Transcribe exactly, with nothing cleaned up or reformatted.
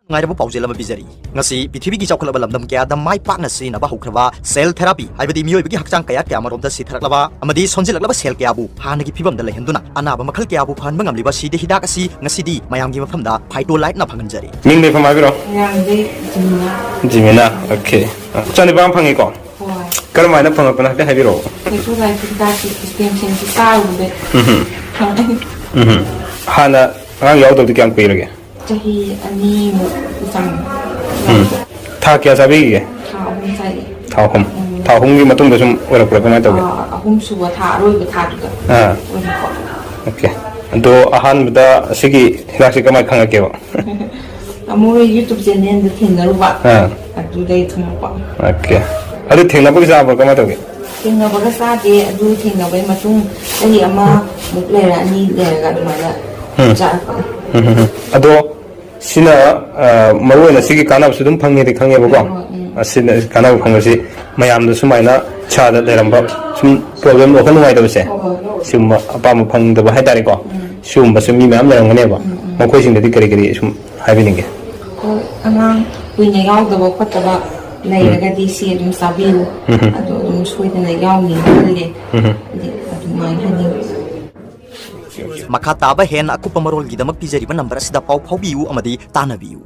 ꯅꯨꯡꯉꯥꯏꯔꯕ ꯄꯥꯎꯖꯦꯜ ꯑꯃ ꯄꯤꯖꯔꯤ꯫ ꯉꯁꯤ ꯄ꯭ꯔꯤꯊꯤꯕꯤꯒꯤ ꯆꯥꯎꯈꯠꯂꯕ ꯂꯝꯗꯝ ꯀꯌꯥꯗ ꯃꯥꯏ ꯄꯥꯛꯅ ꯁꯤꯖꯤꯟꯅꯕ ꯍꯧꯈ꯭ꯔꯕ cell therapy, ꯍꯥꯏꯕꯗꯤ ꯃꯤꯑꯣꯏꯕꯒꯤ ꯍꯛꯆꯥꯡ ꯀꯌꯥꯠ ꯀꯌꯥꯃꯔꯣꯝꯗ ꯁꯤꯊꯔꯛꯂꯕ ꯑꯃꯗꯤ ꯁꯣꯟꯖꯤꯜꯂꯛꯂꯕ cell ꯀꯌꯥꯕꯨ ꯍꯥꯟꯅꯒꯤ ꯐꯤꯕꯝꯗ ꯂꯩꯍꯟꯗꯨꯅ ꯑꯅꯥꯕ ꯃꯈꯜ ꯀꯌꯥꯕꯨ ꯐꯍꯟꯕ ꯉꯝꯂꯤꯕ ꯁꯤꯗꯤ ꯍꯤꯗꯥꯛ ꯑꯁꯤ ꯉꯁꯤꯗꯤ ꯃꯌꯥꯝꯒꯤ ꯃꯐꯝꯗ Phytolite ꯅ ꯐꯪꯍꯟꯖꯔꯤ꯫ ꯃꯤꯡ ꯂꯩꯐꯝ ꯍꯥꯏꯕꯤꯔꯣ? ꯃꯌꯥꯝꯗꯤ ꯖꯤꯃꯤꯅꯥ꯫ ꯖꯤꯃꯤꯅꯥ, okay꯫ ꯏꯆꯥꯅꯤꯄꯥ ꯑꯃ ꯐꯪꯉꯤꯀꯣ? ꯍꯣꯏ꯫ ꯀꯔꯝꯍꯥꯏꯅ ꯐꯪꯉꯛꯄꯅꯣ ꯍꯥꯏꯐꯦꯠ ꯍꯥꯏꯕꯤꯔꯛꯑꯣ꯫ Phytolite ꯍꯤꯗꯥꯛꯀꯤ stem cell ꯁꯤ ꯆꯥꯔꯨꯕꯗꯩ ꯎꯝꯍꯨꯝ꯫ ꯐꯪꯉꯛꯏꯅꯤ꯫ ꯎꯝꯍꯨꯝ꯫ ꯍꯥꯟꯅ ꯑꯉꯥꯡ ꯌꯥꯎꯗꯕꯗꯤ ꯀꯌꯥꯝ ꯀꯨꯏꯔꯒꯦ? ꯆꯍꯤ ꯑꯅꯤꯃꯨꯛꯀꯤ ꯆꯥꯡ ꯎꯝ꯫ ꯌꯥꯎꯔꯦ꯫ ꯊꯥ ꯀꯌꯥ ꯆꯥꯕꯤꯈꯤꯒꯦ? ꯊꯥ ꯑꯍꯨꯝ ꯆꯥꯏꯌꯦ꯫ ꯊꯥ ꯑꯍꯨꯝ꯫ ꯎꯝ꯫ ꯊꯥ ꯑꯍꯨꯝꯒꯤ ꯃꯇꯨꯡꯗ ꯁꯨꯝ ꯑꯣꯏꯔꯛꯄ꯭ꯔꯥ, ꯀꯃꯥꯏꯅ ꯇꯧꯒꯦ? ꯑꯥ, ꯑꯍꯨꯝꯁꯨꯕ ꯊꯥ, ꯑꯔꯣꯏꯕ ꯊꯥꯗꯨꯗ ꯑꯥ꯫ ꯑꯣꯏꯔꯛꯄ꯫ Okay꯫ ꯑꯗꯣ ꯑꯍꯥꯟꯕꯗ ꯑꯁꯤꯒꯤ ꯍꯤꯗꯥꯛꯁꯦ ꯀꯃꯥꯏꯅ ꯈꯪꯉꯛꯀꯦꯕ? ꯑꯃꯨꯛ YouTube channel ꯗ ꯊꯦꯡꯅꯔꯨꯕ꯫ ꯑꯥ꯫ ꯑꯗꯨꯗꯩ ꯈꯪꯉꯛꯄ꯫ Okay꯫ ꯑꯗꯨ ꯊꯦꯡꯅꯕꯒ ꯆꯥꯕ꯭ꯔꯣ, ꯀꯃꯥꯏꯅ ꯇꯧꯒꯦ? ꯊꯦꯡꯅꯕꯒ ꯆꯥꯗꯦ꯫ ꯑꯗꯨ ꯊꯦꯡꯅꯕꯩ ꯃꯇꯨꯡ ꯆꯍꯤ ꯑꯃꯃꯨꯛ ꯂꯩꯔ, ꯑꯅꯤ ꯂꯩꯔꯒ ꯑꯗꯨꯃꯥꯏꯅ ꯎꯝ꯫ ꯆꯥꯔꯛꯄꯅꯦ꯫ ꯎꯝ, ꯎꯝ, ꯎꯝ꯫ ꯑꯗꯣ ꯁꯤꯅ, ꯑ, ꯃꯔꯨꯑꯣꯏꯅ ꯁꯤꯒꯤ ꯀꯥꯟꯅꯕꯁꯨ ꯑꯗꯨꯝ ꯐꯪꯉꯦꯗꯤ ꯈꯪꯉꯦꯕꯀꯣ꯫ ꯍꯣꯏ, ꯍꯣꯏ, ꯎꯝ꯫ ꯑ, ꯁꯤꯅ ꯀꯥꯟꯅꯕ ꯐꯪꯕꯁꯤ ꯃꯌꯥꯝꯗ ꯁꯨꯃꯥꯏꯅ ꯏꯁꯥꯗ ꯂꯩꯔꯝꯕ ꯁꯨꯝ problem, ꯋꯥꯈꯜ ꯅꯨꯡꯉꯥꯏꯇꯕꯁꯦ, ꯍꯣꯏ, ꯍꯣꯏ, ꯍꯣꯏ꯫ ꯁꯤꯒꯨꯝꯕ ꯑꯄꯥꯝꯕ ꯐꯪꯗꯕ ꯍꯥꯏꯇꯥꯔꯦꯀꯣ꯫ ꯎꯝ꯫ ꯁꯤꯒꯨꯝꯕꯁꯨ ꯃꯤ ꯃꯌꯥꯝ ꯂꯩꯔꯝꯒꯅꯦꯕ꯫ ꯎꯝ, ꯎꯝ꯫ ꯃꯈꯣꯏꯁꯤꯡꯗꯗꯤ ꯀꯔꯤ ꯀꯔꯤ ꯁꯨꯝ ꯍꯥꯏꯕꯤꯅꯤꯡꯒꯦ? ꯍꯣꯏ, ꯑꯉꯥꯡ ꯀꯨꯏꯅ ꯌꯥꯎꯗꯕ ꯈꯣꯠꯇꯕ ꯎꯝ꯫ ꯂꯩꯔꯒꯗꯤ ꯁꯤ ꯑꯗꯨꯝ ꯆꯥꯕꯤꯌꯨ꯫ ꯎꯝ꯫ ꯑꯗꯣ ꯑꯗꯨꯝ ꯁꯣꯏꯗꯅ ꯌꯥꯎꯅꯤꯅ ꯈꯜꯂꯦ꯫ ꯎꯝ꯫ ꯍꯥꯏꯗꯤ ꯑꯗꯨꯃꯥꯏꯅ ꯍꯥꯏꯅꯤꯡꯉꯤ꯫ ꯃꯈꯥ ꯇꯥꯕ ꯍꯦꯟꯅ ꯑꯀꯨꯞꯄ ꯃꯔꯣꯜꯒꯤꯗꯃꯛ ꯄꯤꯖꯔꯤꯕ number ꯑꯁꯤꯗ ꯄꯥꯎ ꯐꯥꯎꯕꯤꯌꯨ ꯑꯃꯗꯤ ꯇꯥꯟꯅꯕꯤꯌꯨ꯫